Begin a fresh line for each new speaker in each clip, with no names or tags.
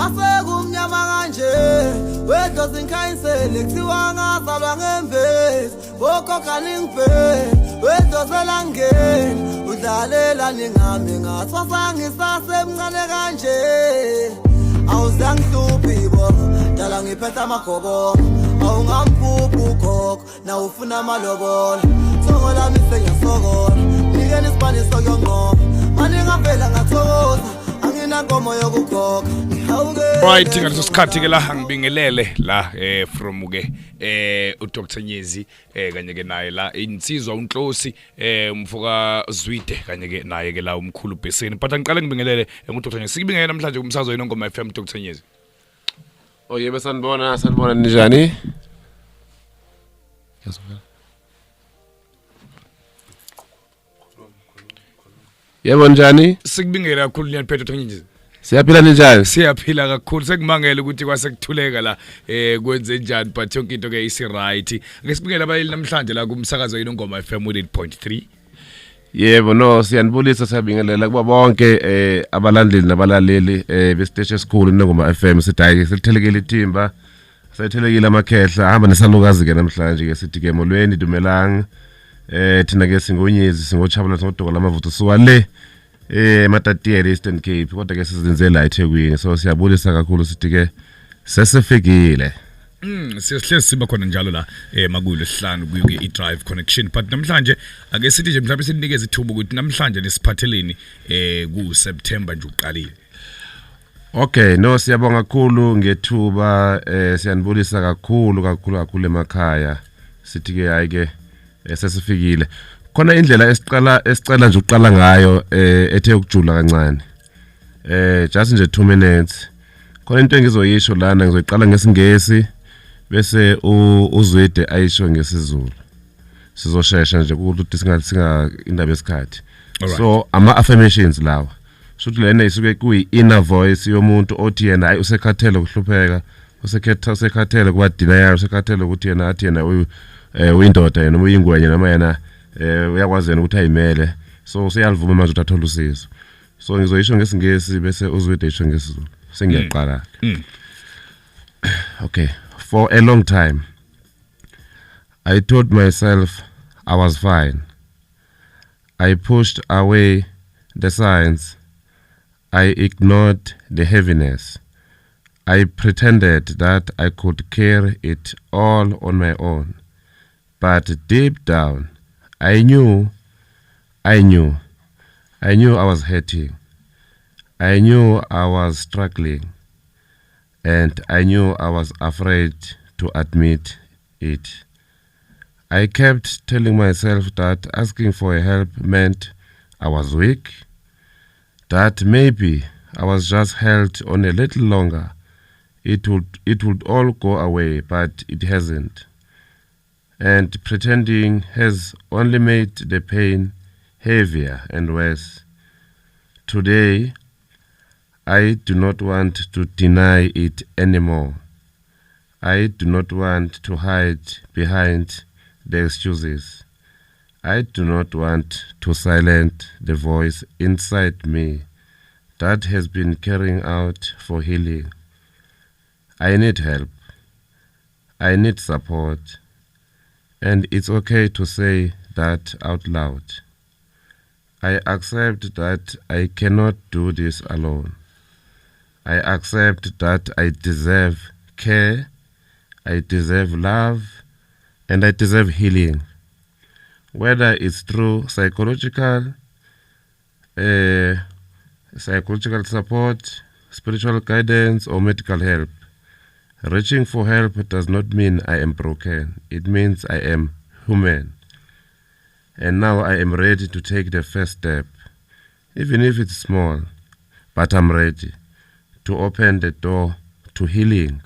Mase kumnyama kanje, wedlozi ngikhanyisele, kuthiwa ngazalwa ngemvezi, bokhokha ningibheke, wedlozi elangeni, udlalelani ngami, ngathwasa ngisasemncane kanje. Awuzangihluphi bo, dala ngiphethe amagobongo, awungamphuphi ugogo, na ufuna amalobolo, thoko lami sengiyasokola, nikeni isibani sokuyonqoba, mani ngavela ngathokoza, anginankomo yokukhokha, ngihawuke.
Right, ngaleso sikhathi ke la angibingelele la from ke uDr Nyezi kanye ke naye la insizwa uNhlosi umfoka Zwide kanye ke naye ke la umkhulu Bheseni, but angiqale ngibingelele uDr Nyezi. Sikubingelele namhlanje kumsakazo Inongoma FM, Dr Nyezi.
Oh yebo, sanibona, sanibona, ninjani? Ngiyazwakala. Yebo, njani?
Sikubingelele kakhulu, niyaphila, Dr Nyezi?
Siyaphila, ninjani?
Siyaphila kakhulu. Sekumangele ukuthi kwasekuthuleka la, kwenze njani, but yonke into ke isi right. Ake sibingele abayili namhlanje la kumsakazo Inongoma FM 8.3.
Yebo, no, siyanibulisa, siyabingelela kuba bonke abalandeli nabalaleli besiteshi esikhulu Inongoma FM. Sithi hayi, selithelekile ithimba. Sayithelekile amakhehla, hamba nesalukazi ke namhlanje ke. Sithi ke molweni, dumelang. Thina ke singoNyezi, singochabula, singodokola amavutho, suka le eMatatiele, Eastern Cape, kodwa ke sizinze la eThekwini. So siyabulisa kakhulu, sithi ke sesifikile.
Sihlezi siba khona njalo la makulesihlanu kuyo i-Drive Connection, but namhlanje ake sithi nje mhlawumbe sinikeze ithuba ukuthi namhlanje nisiphatheleni ku September nje uqalile.
Okay, no, siyabonga kakhulu ngethuba. Siyanibulisa kakhulu kakhulu kakhulu emakhaya. Sithi ke hayi ke, sesifikile. Khona indlela esiqala esicela nje uqala ngayo ethe ukujula kancane. Just nje 2 minutes. Khona into engizoyisho lana, ngizoyiqala ngesiNgesi bese uZwide ayisho ngesiZulu. Sizoshesha nje ukuthi singa indaba yesikhathi. So ama affirmations lawa. Shuthi lena isuke kuyi inner voice yomuntu othi yena hayi, usekhathele ukuhlupheka, usekhetha, usekhathele kuba denial, usekhathele ukuthi yena athi yena uyindoda yena, uyingwenye, noma yena uyakwazi yena ukuthi ayimele. So useyalivuma manje ukuthi athole usizo. So ngizoyisho ngesiNgesi bese uZwide isho ngesiZulu. Sengiyaqala. Okay, for a long time I told myself I was fine. I pushed away the signs. I ignored the heaviness. I pretended that I could carry it all on my own. But deep down, I knew, I knew, I knew I was hurting. I knew I was struggling. And I knew I was afraid to admit it. I kept telling myself that asking for help meant I was weak, that maybe I was just held on a little longer. It would all go away, but it hasn't. And pretending has only made the pain heavier and worse. Today, I do not want to deny it anymore. I do not want to hide behind the excuses. I do not want to silence the voice inside me that has been crying out for healing. I need help. I need support. And it's okay to say that out loud. I accept that I cannot do this alone. I accept that I deserve care, I deserve love, and I deserve healing. Whether it's through psychological support, spiritual guidance, or medical help. Reaching for help does not mean I am broken. It means I am human. And now I am ready to take the first step, even if it's small, but I'm ready to open the door to healing.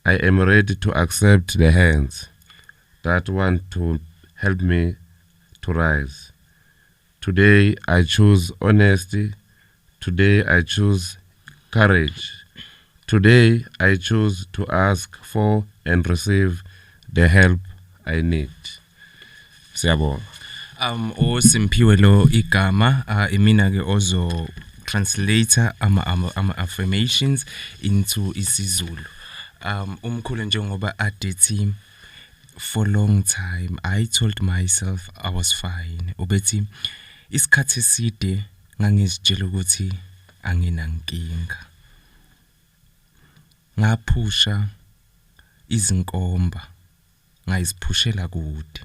I am ready to accept the hands that want to help me to rise. Today I choose honesty. Today I choose courage. Today I choose to ask for and receive the help I need. Siyabonga.
USimphiwe lo igama, imina ke ozo Ngizo-translate ama affirmations into isiZulu. Umkhulu njengoba adethi, "For long time I told myself I was fine." Ubethi isikhathi eside ngangizitshela ukuthi anginankinga. Ngaphusha izinkomba, ngayiziphushela kude.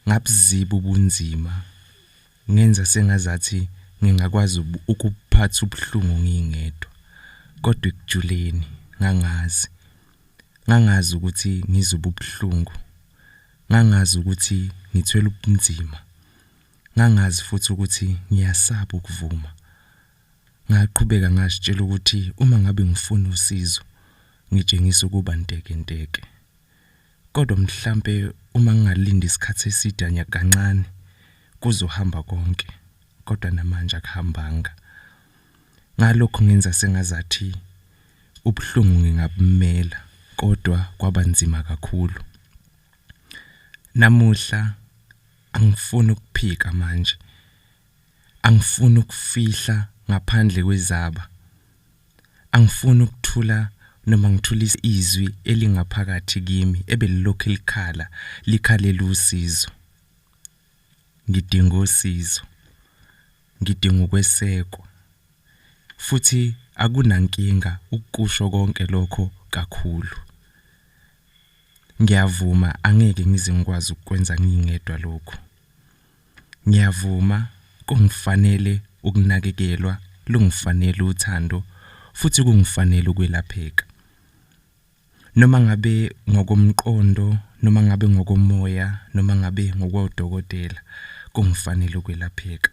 Ngabuziba ubunzima, ngenza sengazathi ngingakwazi ukuphatha ubuhlungu ngingedwa, kodwa ekujuleni ngangazi ukuthi ngizoba ubuhlungu, ngangazi ukuthi ngithwele ubunzima, ngangazi futhi ukuthi ngiyasaba ukuvuma. Ngaqhubeka ngazitshela ukuthi uma ngabe ngifuna usizo ngitshengisa ukuba ntekenteke, kodwa mhlambe uma ngingalinda isikhathi eside kancane kuzohamba konke, kodwa namanje akuhambanga. Ngalokho ngenza sengazathi ubuhlungu ngingabumela, kodwa kwabanzima kakhulu. Namuhla angifuni ukuphika manje, angifuni ukufihla ngaphandle kwezaba, angifuni ukuthula noma ngithulisa izwi elingaphakathi kimi ebelilokhu likhala, likhalela usizo. Ngidinga usizo, ngidinga ukwesekwa, futhi akunankinga ukusho konke lokho kakhulu. Ngiyavuma, angeke ngize ngikwazi ukukwenza ngingedwa lokhu. Ngiyavuma, kungifanele ukunakekelwa, lungifanele uthando, futhi kungifanele ukwelapheka, noma ngabe ngokomqondo, noma ngabe ngokomoya, noma ngabe ngokodokotela, kungifanele ukwelapheka.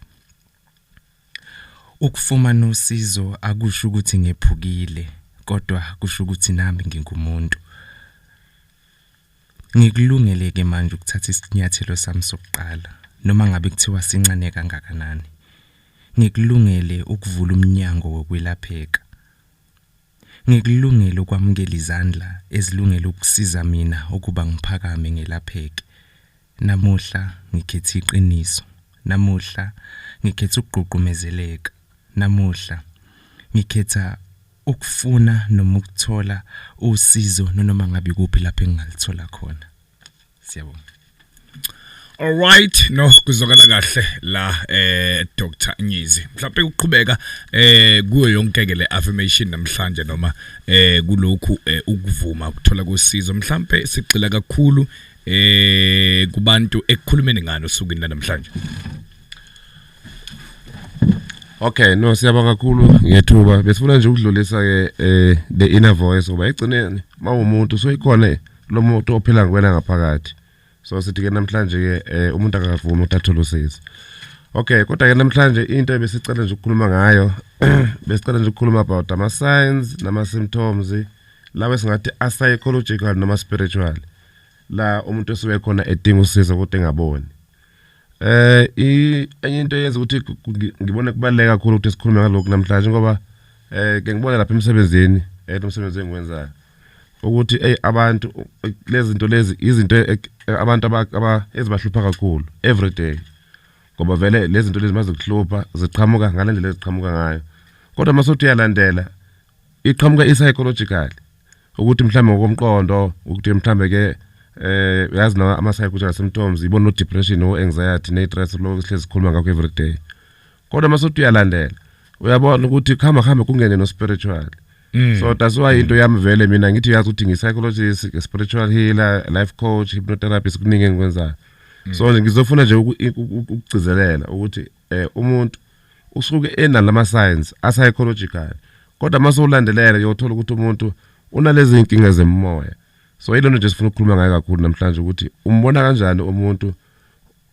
Ukufumana usizo akusho ukuthi ngephukile, kodwa kusho ukuthi nami ngingumuntu. Ngikulungele ke manje ukuthatha isinyathelo sami sokuqala, noma ngabe kuthiwa sincane kangakanani. Ngikulungele ukuvula umnyango wokwelapheka. Ngikulungele ukwamukela izandla ezilungele ukusiza mina ukuba ngiphakame ngelapheke. Namuhla ngikhetha iqiniso. Namuhla ngikhetha ukugqugqumezeleka. Namuhla ngikhetha ukufuna noma ukuthola usizo noma ngabe kuphi lapho engingalithola khona. Siyabonga.
Alright, no, kuzwakala kahle la, Dr Nyezi. Mhlawumbe ukuqhubeka kuyo yonke ke le affirmation namhlanje noma kulokhu ukuvuma ukuthola kusizo, mhlawumbe sigxila kakhulu kubantu ekukhulumeni ngani osukwini namhlanje?
Okay, no, siyabonga kakhulu ngethuba. Besifuna nje ukudlulisa ke the inner voice, ngoba egcineni mawumuntu soyikhona lo muntu ophila ngwena ngaphakathi. So sithi ke namhlanje ke umuntu akavumi ukuthi athole usizo. Okay, kodwa ke namhlanje into ebesicela nje ukukhuluma ngayo, besicela nje ukukhuluma about ama signs nama symptoms lawa esingathi a psychological noma spiritual, la umuntu osuke khona edinga usizo kodwa engaboni. Enye into eyenza ukuthi ngibone kubaluleke kakhulu ukuthi sikhulume ngalokhu namhlanje, ngoba ke ngibona lapha emsebenzini, lo msebenzi engiwenzayo, ukuthi hey, abantu lezi zinto lezi, izinto abantu ezibahlupha kakhulu every day, ngoba vele lezi zinto lezi mazikuhlupha ziqhamuka ngalendlela eziqhamuka ngayo, kodwa mase uyalandela iqhamuka i-psychological, ukuthi mhlambe ngokomqondo, ukuthi mhlambe ke uyazi nawa ama psychological symptoms, ibona no depression, no anxiety, ne stress, lo sihlezi sikhuluma ngakho every day. Kodwa mase uyalandela uyabona ukuthi kuhamba kuhambe kungene no spiritual. So that's why into yami vele mina ngithi, uyazi ukuthi ngi-psychologist, spiritual healer, life coach, hypnotherapist, kuningi engikwenzayo. So nje ngizofuna nje ukugcizelela ukuthi umuntu usuke enalama signs a psychological, kodwa mase ulandelela uyothola ukuthi umuntu unalezi inkinga zemoya. So yilona nje sifuna ukukhuluma ngayo kakhulu namhlanje, ukuthi umbona kanjani umuntu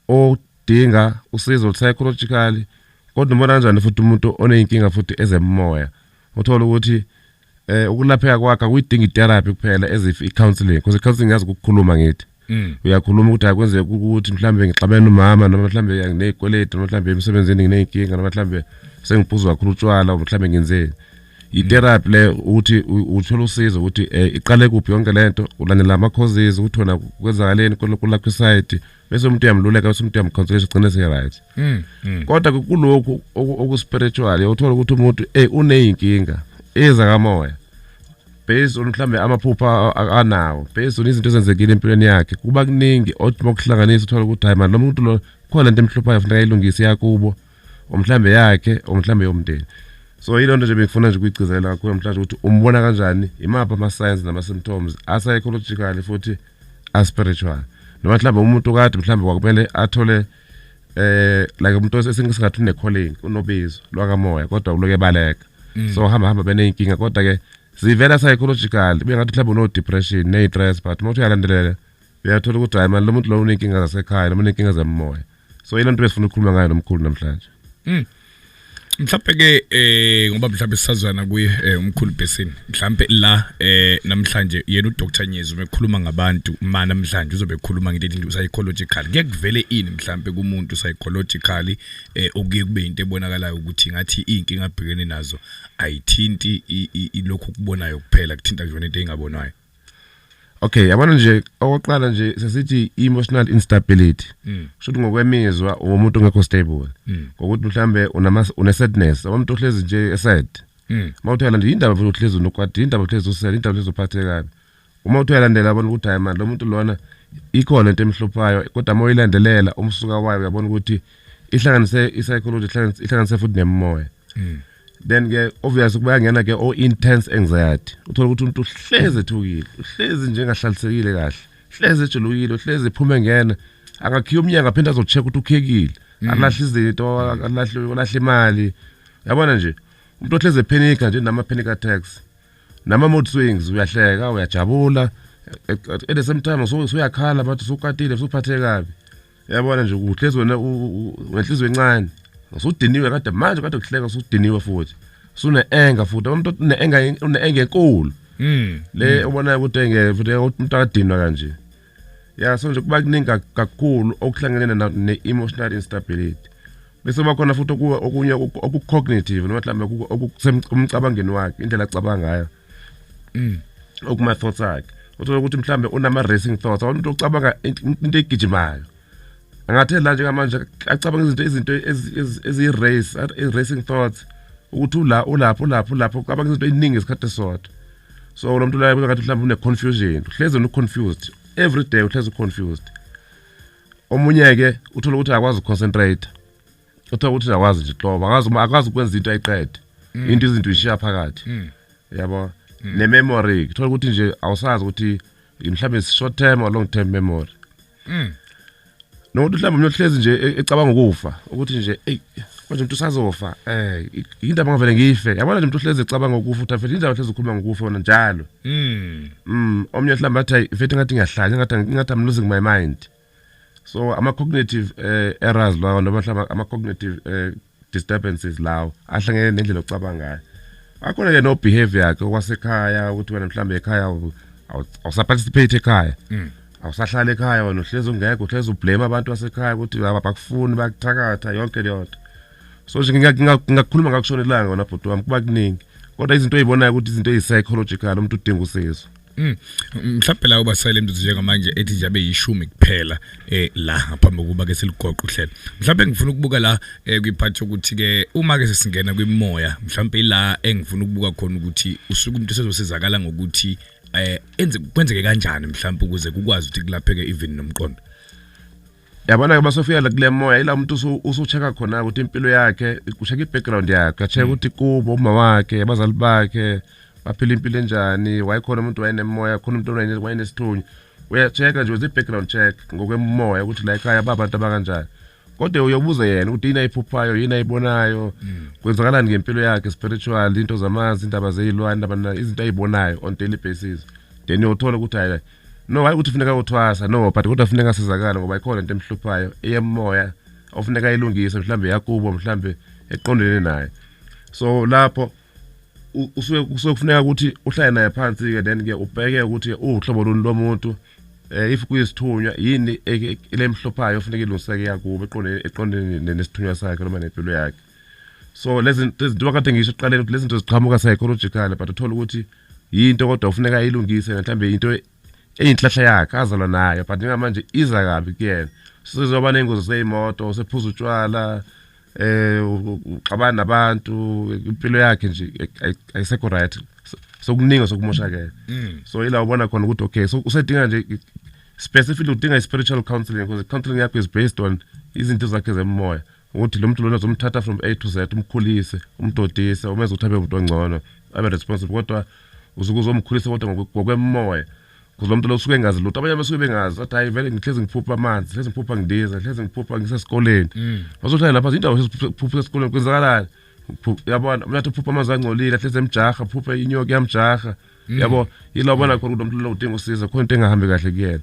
odinga usizo psychologically, kodwa umbona kanjani futhi umuntu oneyinkinga futhi ezemoya. Uthola ukuthi ukulapheka kwakhe akuyidinga itherapy kuphela, as if i-counseling, because i-counseling yazi ukukhuluma, ngithi uyakhuluma ukuthi akwenzeka ukuthi mhlambe ngixabene nomama, noma mhlambe nginezikweletu, noma mhlambe emsebenzini ngineyinkinga, noma mhlambe sengiphuza kakhulu utshwala, mhlambe ngenzeni. I-therapy le ukuthi uthola usizo ukuthi iqale kuphi yonke lento, ulandela ama-causes ukuthi wena kwenzakaleni kulakho i-side, bese umuntu uyamluleka, bese umuntu uyamcounselisha, ugcine se-right. Kodwa kulokhu oku-spiritual uyothola ukuthi umuntu uneyinkinga ezakamoya based on mhlambe amaphupha anawo, based on izinto ezenzekile empilweni yakhe. Kuba kuningi othi mokuhlanganisa uthola ukuthi hayi man, lo muntu lo khona lento emhluphayo, funeka ayilungise yakubo, omhlambe yakhe, omhlambe yomndeni. So yilo nto nje bengifuna nje ukuyigcizelela kakhulu namhlanje, ukuthi umbona kanjani, imaphi ama-signs nama-symptoms a-psychological futhi a-spiritual, noma mhlawumbe umuntu kade mhlawumbe kwakumele athole like umuntu esingathi une-calling, unobizo lwakamoya, kodwa uloke ebaleka. So hamba hamba beneyinkinga, kodwa ke zivela psychological, bengathi mhlawumbe uno-depression ne-stress, but uma uthi uyalandelela uyathola ukuthi hayi man, lo muntu lo uneyinkinga zasekhaya noma uneyinkinga zemoya. So yile nto besifuna ukukhuluma ngayo nomkhulu namhlanje.
Mhlawumbe ke ngoba mhlawumbe sisazwana kuye umkhulu Besini, mhlawumbe la namhlanje yena uDr Nyezi ubekhuluma ngabantu ma namhlanje uzobe ekhuluma ngento ethi psychological. Kuye kuvele ini mhlawumbe kumuntu psychologically okuye kube into ebonakalayo ukuthi ngathi inkinga abhekene nazo ayithinti ilokhu kubonayo kuphela, kuthinta nje into engabonwayo?
Okay, yabona nje, okokuqala nje sesithi emotional instability, kusho ukuthi ngokwemizwa umuntu ongekho stable, ngokuthi mhlambe unama une sadness, umuntu ohlezi nje e-sad. Uma uthi uyalandela indaba futhi uhlezi unokwadi, indaba uhlezi usele, indaba uhlezi uphatheke kabi. Uma uthi uyalandela yabona ukuthi hayi man, lo muntu lona ikhona into emhluphayo, kodwa uma uyilandelela umsuka wayo uyabona ukuthi ihlanganise i-psychology, ihlanganise futhi nemoya. Then ke obvious kuyangena ke o intense anxiety, uthola ukuthi umuntu uhlezi ethukile, uhlezi nje engahlalisekile kahle, hlezi ejulukile, uhlezi ephume ngena, akakhiya umnyango aphinde azocheck ukuthi ukhiyekile, alahle izinto, alahle imali. Yabona nje umuntu ohlezi e-panica nje, nama panic attacks, nama mood swings, uyahleka, uyajabula, at the same time usuyakhala, bathi usukwatile, usuphatheke kabi. Yabona nje uhlezi wena wenhliziyo encane, usudiniwe kade manje kade kuhleka, usudiniwe futhi usune anger, futhi umuntu une anger, une anger enkulu le obonayo ukuthi engeke futhi umuntu akadinwa kanje. Ya, so nje kuba kuningi kakhulu okuhlangene ne-emotional instability. Bese kuba khona futhi okunye oku-cognitive, noma mhlawumbe okusemcabangeni wakhe, indlela acabanga ngayo, okuma thoughts akhe. Uthola ukuthi mhlawumbe unama racing thoughts, umuntu ocabanga into egijimayo, angathi la njengamanje acabanga izinto eziyi-race, racing thoughts, ukuthi ula ulapho ulapho ulapho, ucabanga izinto eziningi ngesikhathi esisodwa. So lo muntu loyo ngathi mhlawumbe une-confusion, uhlezi une-confused every day, uhlezi u-confused. Omunye-ke uthola ukuthi akwazi ukuconcentrate, uthola ukuthi akwazi nje hlobo, akwazi ukwenza into ayiqede into, izinto uyishiya phakathi, yabo. Ne-memory, uthola ukuthi nje awusazi ukuthi mhlawumbe short term or long term memory, nokuthi mhlawumbe umuntu ohlezi nje ecabanga ukufa, ukuthi nje ey manje umuntu usazofa, indaba ngavele ngife. Yabona nje umuntu ohlezi ecabanga ukufa, uthi afethe indaba, ohlezi ukhuluma ngokufa wona njalo. Omnye mhlawumbe athi hayi mfethu, ngathi ngiyahlanya, ngathi I'm losing my mind. So ama cognitive errors lawo, noma mhlawumbe ama cognitive disturbances lawo ahlangene nendlela ocabanga ngayo. Akhona ke no behavior yakhe okwasekhaya, ukuthi wena mhlawumbe ekhaya awusaparticipate ekhaya, awusahlala ekhaya wena, uhlezi ungekho, uhlezi ublame abantu basekhaya ukuthi abakufuni, bakuthakatha, yonke leyo nto. So nje ngingakhuluma ngakushona ilanga wona bhuti wami, kuba kuningi, kodwa izinto oyibonayo ukuthi izinto eziyi-psychological, umuntu udinga usizo.
Mhlawumbe la ubasayile imzuzu njengamanje ethi nje abe yishumi kuphela la ngaphambi kokuba ke siligoqe uhlelo. Mhlawumbe ngifuna ukubuka la kwiphathi ukuthi ke uma ke sesingena kwimoya, mhlawumbe ila engifuna ukubuka khona ukuthi usuke umuntu sezosizakala ngokuthi enze kwenzeke kanjani mhlawumbe ukuze kukwazi ukuthi kulapheke even nomqondo.
Yabona ke basofika la kule moya, ila umuntu usu-check-a khona ukuthi impilo yakhe, ucheck i-background yakhe, uya-check ukuthi kubo uma wakhe, abazali bakhe baphila impilo enjani, wayekhona umuntu wayenemoya, khona umuntu wayenesithunywa. Uya-check-a nje, wenza i-background check ngokwemoya ukuthi la ekhaya babantu abakanjani, kodwa uyobuza yena ukuthi yini ayiphuphayo, yini ayibonayo, kwenzakalani ngempilo yakhe spiritual, into zamanzi, indaba zeyilwane, indaba izinto ayibonayo on daily basis. Then uyothola ukuthi hayi no, hayi ukuthi funeka uthwasa, no, but kodwa funeka asizakale ngoba ikhona into emhluphayo eyemoya ofuneka ayilungise, mhlambe yakubo, mhlambe eqondene naye. So lapho usuke kufuneka ukuthi uhlale naye phansi ke, then ke ubheke ukuthi uhlobo luni lomuntu, if kuyisithunywa, yini lemhluphayo ofuneka ilungiseke yakubo eqondene nesithunywa sakhe noma nempilo yakhe. So lezi zinto kade ngisho ekuqaleni ukuthi lezi zinto ziqhamuka psychological, but uthola ukuthi yinto kodwa ufuneka ayilungise, mhlawumbe into eyinhlahla yakhe azalwa nayo, but njengamanje iza kabi kuyena. Sizoba nengozi zeyimoto, sephuza utshwala, uxabana nabantu, impilo yakhe nje ayisekho right, sokuningi sokumoshakele. So ila ubona khona ukuthi okay, so usedinga nje specifically udinga i-spiritual counseling, because counseling yakho is based on izinto zakhe zemoya, ukuthi lo muntu lona uzomthatha from A to Z, umkhulise, umdodise, umenze ukuthi abe umuntu ongcono, abe responsible, kodwa usuke uzomkhulisa kodwa ngokwemoya, because lo muntu lo usuke engazi lutho. Abanye basuke bengazi, athi hayi vele ngihlezi ngiphupha amanzi, hlezi ngiphupha ngidiza, hlezi ngiphupha ngisesikoleni. Bazohlala lapha indawo phupha esikoleni, kwenzakalani? Yabona, umuntu uphupha amanzi angcolile, hlezi emjaha, phupha inyoka iyamjaha, yabo. Yila ubona khona ukuthi lo muntu lo udinga usizo, khona into engahambi kahle kuyena.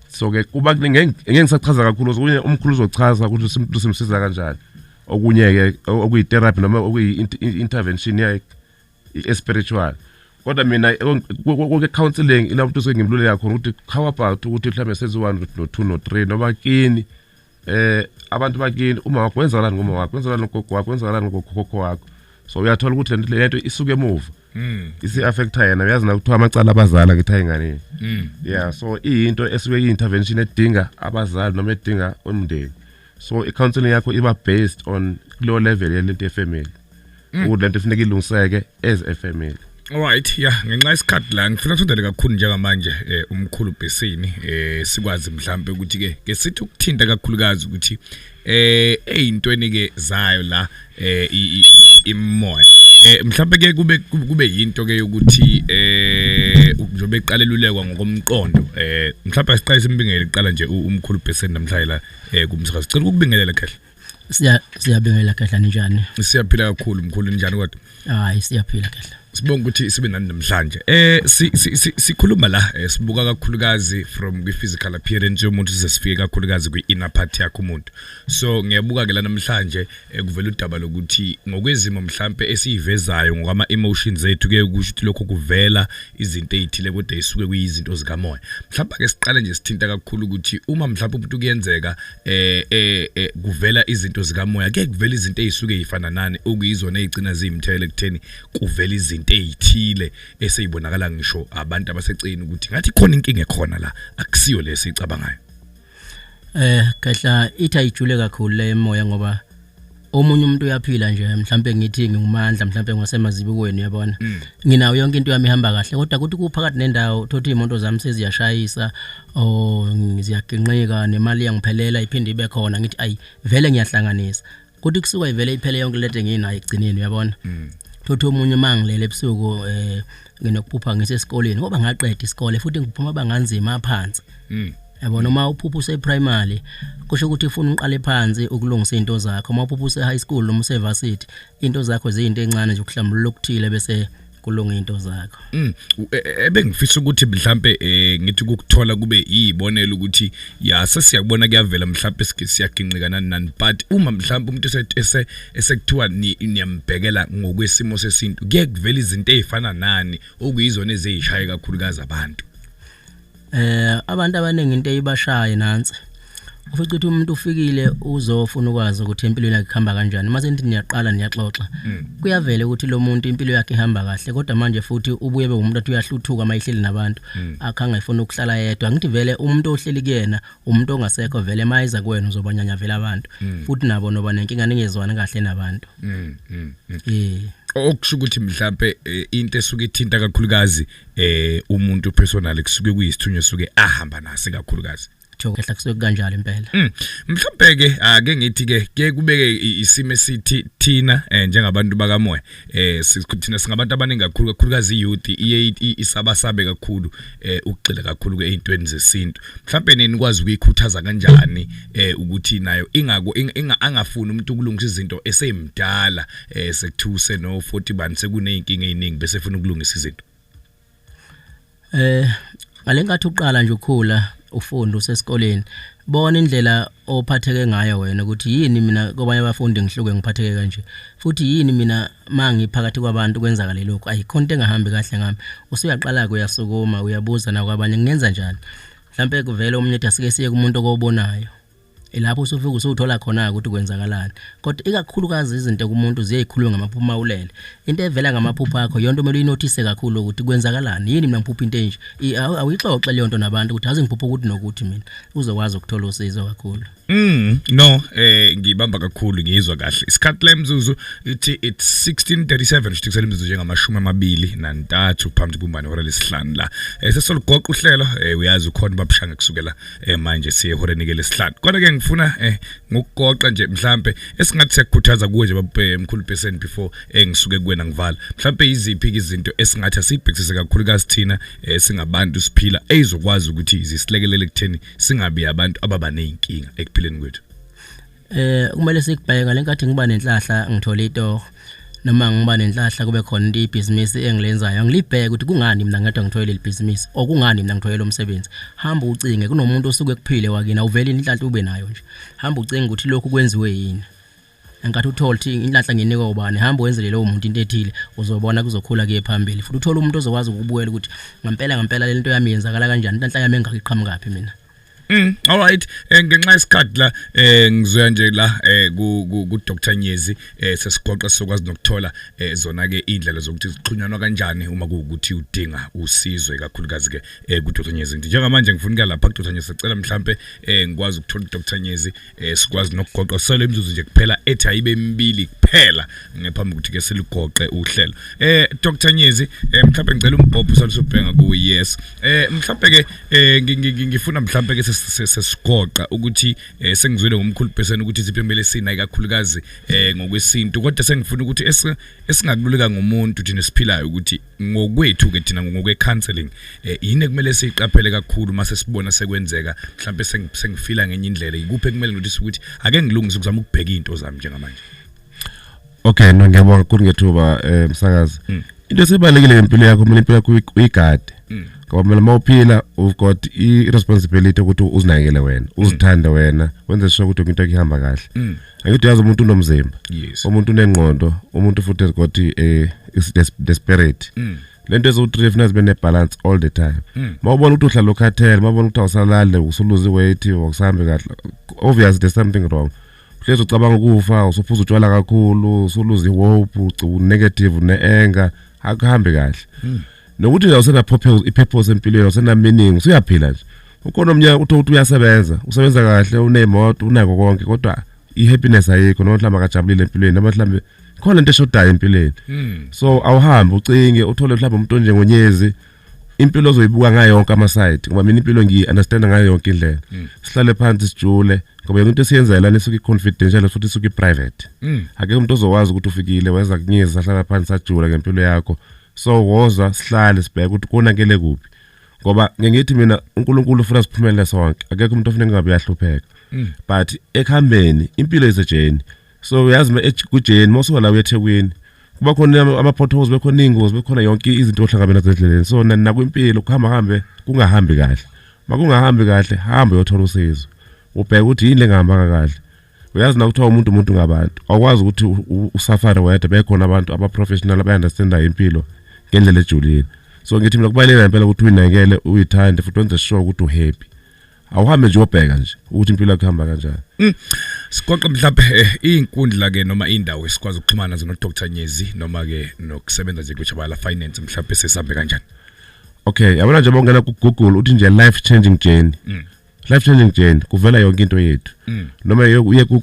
So ke kuba ngeke ngisachaza kakhulu, okunye umkhulu uzochaza ukuthi simsiza kanjani, okunye ke okuyi-therapy noma okuyi-intervention yakhe spiritual. Kodwa mina konke counseling ila umuntu sengimluleka khona ukuthi how about ukuthi mhlawumbe senze 1 no 2 no 3, noma kini abantu bakini, uma wakho wenzakalani, ngoma wakho wenzakalani, gogo wakho wenzakalani, ngokhokho wakho. So uyathola ukuthi lento isuke emuva isi affecta yena. Uyazi na kuthiwa amacala abazali ngithi ayinganeni. Yeah, so iyinto esuke iyi-intervention edinga abazali noma edinga umndeni. So i-counseling yakho iba based on kuleyo level yelento yefamily, ukuthi lento ifuneka ilungiseke as a family.
Alright, yeah, ngenxa yesikhathi la ngifuna kusondele kakhulu njengamanje umkhulu Bheseni, sikwazi mhlambe ukuthi ke sithi ukuthinta kakhulukazi ukuthi eyintweni ke zayo la imoya, mhlambe ke kube yinto ke yokuthi njengoba eqala elulekwa ngokomqondo, mhlambe asiqale simbingele kuqala nje umkhulu Bheseni namhlanje la kumsakazo. Sicela ukubingelela, Khehla.
Siyabingelela Khehla, ninjani?
Siyaphila kakhulu mkhulu, njani kodwa?
Hayi, siyaphila Khehla.
Sibonga ukuthi sibe nani namhlanje. Sikhuluma la, sibuka kakhulukazi from kwi physical appearance yomuntu size sifike kakhulukazi kwi inner part yakhe umuntu. So ngiyabuka ke la namhlanje, kuvela udaba lokuthi ngokwezimo mhlambe esiyivezayo ngokwama emotions ethu ke kusho ukuthi lokho kuvela izinto ezithile, kodwa isuke kuyizinto zikamoya. Mhlawumbe ke siqale nje sithinta kakhulu ukuthi uma mhlawumbe umuntu kuyenzeka kuvela izinto zikamoya, ke kuvela izinto ezisuke zifana nani, okuyizona ezigcina ziyimthele ekutheni kuvela izinto ezithile eseyibonakala ngisho abantu abaseceni ukuthi ngathi khona inkinga ekhona la, akusiyo lesicabangayo?
Khehla, ithi ayijule kakhulu le moya, ngoba omunye umuntu uyaphila nje, mhlambe ngithi ngingumandla, mhlambe ngwasemazibukweni, uyabona, nginayo yonke into yami ihamba kahle, kodwa kuthi kuphakathi nendawo thothi imoto zami seziyashayisa oh ziyaginqika, nemali iyangiphelela, iphinde ibe khona, ngithi ayi vele ngiyahlanganisa, kuthi kusuka ivele iphele yonke lento enginayo ekugcineni, uyabona. Thothi omunye mangilele ebusuku nginokuphupha ngisesikoleni, ngoba ngaqeda isikole futhi ngiphuma banganzima phansi, yabona. Uma uphupha use-primary kusho ukuthi ufuna uqale phansi ukulungisa izinto zakho. Uma uphupha use-high school noma use-varsity, into zakho ziyinto encane nje, ukuhlambulula okuthile bese kulunga into zakho.
Ebengifisa ukuthi mhlambe ngithi ukuthola kube yibonelo ukuthi ya sesiyakubona kuyavela mhlambe siyaginqika nani nani, but uma mhlambe umuntu esekuthiwa niyambhekela ngokwesimo sesintu, kuye kuvela izinto ezifana nani okuyizona eziyishaye kakhulukazi abantu?
Abantu abaningi into eyibashaye nansi: ufica ukuthi umuntu ufikile uzofuna ukwazi ukuthi empilweni yakhe kuhamba kanjani. Mase nithi niyaqala niyaxoxa, kuyavela ukuthi lo muntu impilo yakhe ihamba kahle, kodwa manje futhi ubuye be umuntu athi uyahluthuka mayihleli nabantu, akhange efuna ukuhlala yedwa. Ngithi vele umuntu ohleli kuyena umuntu ongasekho vele, mayiza kuwena uzobanyanya vele abantu, futhi nabo noba nenkinga, ningezwani kahle nabantu.
Okusho ukuthi mhlambe into esuke ithinta kakhulukazi umuntu personal kusuke kuyisithunywa esuke ahamba nasi kakhulukazi.
Khehla, kusuke kanjalo impela.
Mhlawumbe ke ake ngithi ke ke kubeke isimo esithi thina njengabantu bakamoya, thina singabantu abaningi kakhulu, kakhulukazi youth iye isabasabe kakhulu ukugxila kakhulu ke ezintweni zesintu. Mhlawumbe nini kwazi ukuyikhuthaza kanjani ukuthi nayo ingako angafuni umuntu ukulungisa izinto esemdala, sekuthuse no 40 bani, sekuneyinkinga eziningi bese efuna ukulungisa izinto?
Ngalenkathi uqala nje ukukhula, ufunda usesikoleni, bona indlela ophatheke ngayo wena ukuthi yini mina kwabanye abafundi ngihluke ngiphatheke kanje, futhi yini mina mangiphakathi kwabantu kwenzakale lokhu, ayikho into engahambi kahle ngami. Usuyaqala ke uyasukuma, uyabuza nakwabanye, ngingenza njani? Mhlambe kuvele omunye ethi asike siye kumuntu okobonayo. Ilapho usufika usuthola khona ukuthi kwenzakalani. Kodwa ikakhulukazi izinto kumuntu ziyezikhulunywa ngamaphupho mawulele. Into evela ngamaphupho akho yonto kumele uyinothise kakhulu ukuthi kwenzakalani, yini mina ngiphupha into enje. Awuyixoxe leyo nto nabantu ukuthi aze ngiphupha ukuthi nokuthi mina, uzokwazi ukuthola usizo kakhulu.
No, ngibamba kakhulu, ngizwa kahle. Isikhathi la imzuzu ithi it's 16:37, shithi kusele imizuzu njengamashumi 23 phambi kumbane hora lesihlanu la. Sesolugoqa uhlelo, uyazi ukhona babushanga kusukela manje siye ehoreni ke lesihlanu. Kodwa ke ngifuna ngokugoqa nje mhlambe esingathi siyakukhuthaza kuwe nje baba mkhulu percent before ngisuke kuwena ngivala. Mhlambe iziphi izinto esingathi asibhekisise kakhulukazi thina singabantu siphila ezokwazi ukuthi zisilekelele kutheni singabi abantu ababa nezinkinga ekuphileni kwethu?
Kumele sikubheke ngalenkathi ngiba nenhlahla ngithola itoho, noma ngiba nenhlahla kube khona into ibhizinisi engilenzayo, angilibheke ukuthi kungani mina ngedwa ngithole leli bhizinisi or kungani mina ngithole lo msebenzi. Hamba ucinge kunomuntu osuke ekuphile wakini, awuveli inhlanhla ube nayo nje. Hamba ucinge ukuthi lokhu kwenziwe yini. Enkathi uthola ukuthi inhlanhla nginikwa ubani, hamba wenzele lowo muntu into ethile, uzobona kuzokhula kuye phambili. Futhi uthola umuntu ozokwazi ukubukela ukuthi ngempela ngempela le nto yami yenzakala kanjani, inhlanhla yami engaka iqhamukaphi mina.
All right. Ngenxa yesikhathi la ngizoya nje la ku Dr Nyezi, sesigoqa sizokwazi nokuthola zona ke indlela zokuthi zixhunyanwa kanjani uma kuwukuthi udinga usizo, ikakhulukazi ke ku Dr Nyezi. Njengamanje ngifuna ukuya lapha ku Dr Nyezi, sicela mhlambe ngikwazi ukuthola uDr Nyezi, sikwazi nokugoqa sele imizuzu nje kuphela ethi ayibe emibili kuphela ngaphambi ukuthi ke siligoqe uhlelo. Dr Nyezi, mhlambe ngicela umbhobho usalisubhenga kuwe. Yes, mhlambe ke ngifuna mhlambe ke sesigoqa ukuthi sengizwile ngomkhulu Bheseni ukuthi iziphi kumele sina ikakhulukazi ngokwesintu, kodwa sengifuna ukuthi esingakululeka ngomuntu thina esiphilayo ukuthi ngokwethu ke thina ngokwe counseling, yini ekumele siyiqaphele kakhulu mase sibona sekwenzeka, mhlambe sengifila ngenye indlela, ikuphi ekumele notice ukuthi ake ngilungise ukuzama ukubheka izinto zami njengamanje?
Okay, no, ngiyabonga kakhulu ngethuba, msakazi. Into esibalekile ngempilo yakho, kumele impilo yakho uyigade. Ngoba mina mawuphila you've got i-responsibility ukuthi uzinakekele wena, uzithande wena, wenze sure ukuthi yonke into yakho ihamba kahle. Angithi uyazi umuntu unomzimba. Umuntu unengqondo, umuntu futhi has got the spirit. Lento ezo-three funeka zibe ne-balance all the time. Mawubona ukuthi uhlala ukhathele, mawubona ukuthi awusalali, usuluze weight, awusahambi kahle, obviously there's something wrong. Hlezi ucabanga ukufa, usuphuza utshwala kakhulu, usuluze i-hope, u-negative ne-anger, akuhambi kahle. Nokuthi nje awusena purpose, i-purpose empilweni, awusena meaning, usuyaphila nje. Ukhona omnye uthi ukuthi uyasebenza, usebenza kahle, unemoto, unako konke, kodwa i-happiness ayikho, noma mhlawumbe akajabulile empilweni, noma mhlawumbe khona into eshodayo empilweni. So awuhambe ucinge, uthole mhlawumbe umuntu onjengoNyezi, impilo ozoyibuka ngayo yonke ama-side, ngoba mina impilo ngiyi-understanda ngayo yonke indlela. Sihlale phansi sijule, ngoba yonke into esiyenzayo lana isuke i-confidential futhi isuke i-private. Akekho umuntu ozowazi ukuthi ufikile weza kuNyezi, sahlala phansi sajula ngempilo yakho. So woza sihlale sibheke ukuthi konakele kuphi, ngoba ngithi mina uNkulunkulu ufuna siphumelele sonke, akekho umuntu ofuna ngabe uyahlupheka. But ekuhambeni impilo is a journey, so uyazi ku-journey mawusuka la uya eThekwini kuba khona ama-potholes, bekhona iy'ngozi, bekhona yonke izinto ohlangabena nazo endleleni. So nakwimpilo kuhamba hambe kungahambi kahle, makungahambi kahle hamba uyothola usizo, ubheke ukuthi yini lengahambanga kahle. Uyazi na kuthiwa umuntu umuntu ngabantu, awukwazi ukuthi usafare wedwa, bekhona abantu aba-professional abayi-understandayo impilo ngendlela ejulile. So ngithi mina kubalulekile ngempela ukuthi uyinakekele, uyithande futhi wenze sure ukuthi uhappy. Awuhambe nje uyobheka nje ukuthi impilo yakho ihamba kanjani.
Sigoqe mhlawumbe izinkundla ke noma indawo esikwazi ukuxhumana nazo no Dr Nyezi noma ke nokusebenza nje kwiChabala Finance, mhlawumbe sesambe kanjani?
Okay, yabona nje bongena ku Google uthi nje life changing journey, life changing journey, kuvela yonke into yethu. Noma uye ku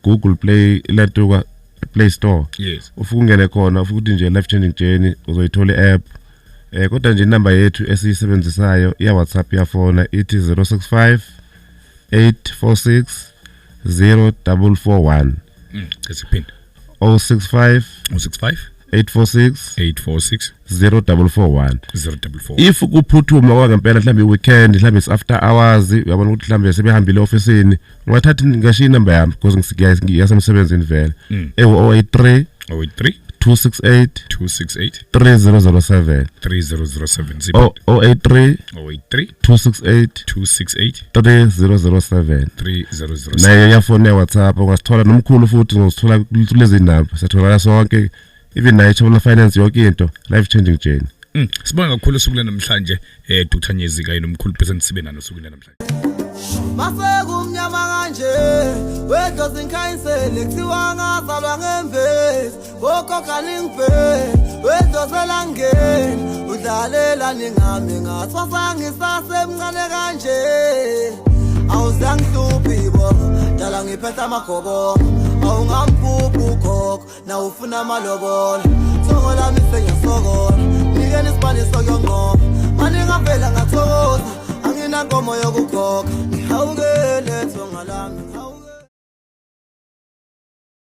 Google Play, lento kwa Play Store, ufike ungene khona, ufike uthi nje life changing journey, uzoyithola i-app. Kodwa nje inamba yethu esiyisebenzisayo iya WhatsApp, iyafona, ithi 065 846 0441.
Sesiphinda.
065
065
846
846
0441.
044.
If kuphuthuma kwangempela, mhlawumbe i-weekend, mhlawumbe it's after hours, uyabona ukuthi mhlawumbe sebehambile ofisini, ungathatha ngashiya inamba yami because ngiyasemsebenzini vele, ewu-083
083
268
268
3007.
3007.
083
083
268
268
3007.
3007.
Nayo iyafona, ya-WhatsApp, ungasithola nomkhulu futhi uzosithola kulezi namba, siyatholakala sonke, even nayo Chabula Finance, yonke into, life changing journey.
Sibonga kakhulu usuku namhlanje, Dr Nyezi kanye nomkhulu President, sibe nano usuku namhlanje.
Mase kumnyama kanje, wedlozi ngikhanyisele, kuthiwa ngazalwa ngembezi, bokhokha ningibheke, wedlozi elangeni, udlalelani ngami ngathwasa ngisasemncane kanje. Awuzangihluphi bo, dala ngiphethe amagobongo, awungamphuphi ukhokho, nawufuna amalobolo. Thongo lami sengiyasokola, nikeni isibani sokuyonqoba, maningavela ngathokoza, anginankomo yokukhokha, ngihawukele thonga lami, ngihawukele.